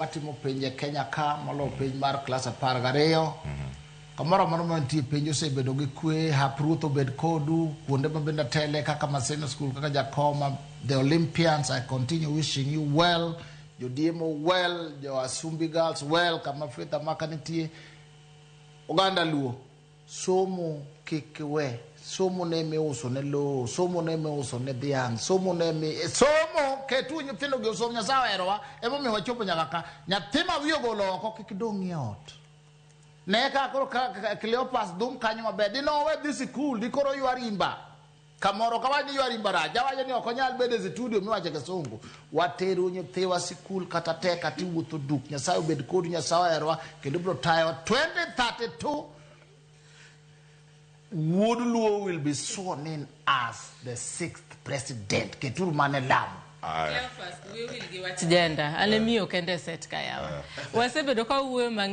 Watimo penj e Kenya ka molo penj mar klas 12. Kamoro amora ma nitie penj osebedo gi kwe, hap ruoth obed kodu, kuonde ma bende atele kaka Maseno School, kaka Jakoma, the Olympians, I continue wishing you well, Jodiemo well, jo Asumbi Girls well, kama Faith Amaka nitie. Oganda Luo, somo kik iwe, somo ne miuso ne lowo, somo ne miuso ne dhiang', somo ne mi e, somo ketu nyithindo gi osom. Nyasaye oherowa, emomiyo wachopo nyaka ka. Nyathi ma wiye ogolo oko kik dong'ie ot. Ne ka koro ka Cleopas dhum kanyo maber, dinowe dhi sikul, dikoro ywa rimba. Kamoro kawach ni ywa rimba rach, awacho ni ok onyal bedo e studio miwacho kisungu. Wateru nyithiwa sikul kata tek kata iwuotho duk. Nyasaye obed kodu, Nyasaye oherowa kendo biro tayowa 2032. Wuod Luo will be sworn in as the sixth president. Keturu mane lamo. Aya. Cleophas, wiye wil gi wach gender. An e miyo kende e set ka yawa. Wasebedo ka wawuoyo mang'eny.